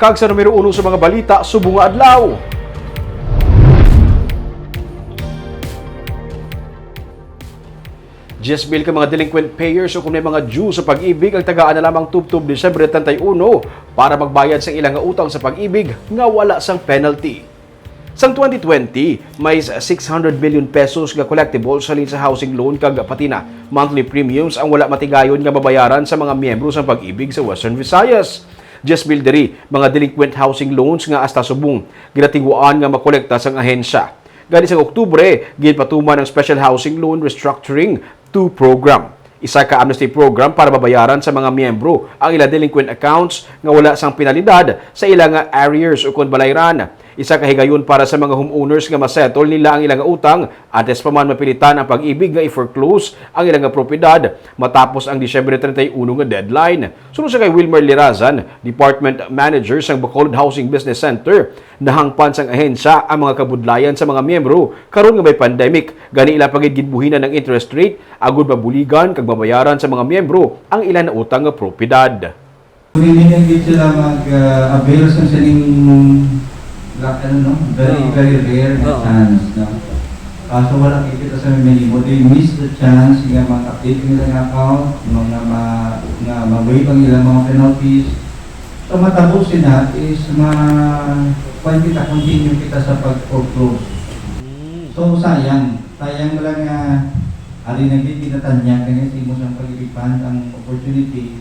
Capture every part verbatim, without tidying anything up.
Kag sa numero uno sa mga balita subong nga adlaw, diyes mil ka mga delinquent payers o kung may mga due sa Pag-ibig ang tagaan na lamang tubtob Disyembre treinta y uno para magbayad sa ilang nga utang sa Pag-ibig nga wala sang penalty. Sang twenty twenty, may six hundred billion pesos nga collectibles halin sa housing loan kag pati na monthly premiums ang wala matigayon nga mabayaran sa mga miyembro sang Pag-ibig sa Western Visayas. Diyes mil diri mga delinquent housing loans nga hasta subong ginatinguhaan nga makolekta sang ahensya. Gani sang Oktubre, ginpatuman ang Special Housing Loan Restructuring two Program. Isa ka amnesty program para mabayaran sa mga miyembro ang ila delinquent accounts nga wala sang penalidad sa ila nga arrears ukon balayran. Isa ka higayon para sa mga homeowners nga masettle nila ang ila nga utang antes pa man mapilitan ang Pag-ibig nga i-foreclose ang ila nga propiedad matapos ang Disyembre treinta y uno nga deadline. Suno sa kay Wilmer Lirazan, Department Manager sang Bacolod Housing Business Center, nahangpan sang ahensya ang mga kabudlayan sa mga miyembro karon nga may pandemic. Gani ila pa gid ginbuhinan ang interest rate agud mabuligan kag mabayaran sa mga miyembro ang ila nautang nga propiedad. Pwede na gid sila mag, ah, avail sa sining, la-, ano, no? Very, Oo. very rare na Oo. chance, no? Kaso wala gid kita sa may mahimo. They miss the chance nga mag-update ang ilang account, mga ma-, nga ma-waive ang ilang mga penalties. So, matabo sila is ma-, kuwan kita, continue kita sa pag-foreclose. Mm. So, sayang. Sayang lang nga, ari na gid, ginatanyag na nga sa imo sang Pag-ibig Fund ang opportunity.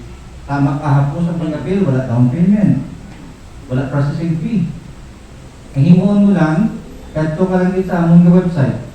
Tama, kahapon sa pag-appeal, wala down payment. Wala processing fee. Ang himuon mo lang, kadto ka lang gid sa amon nga website.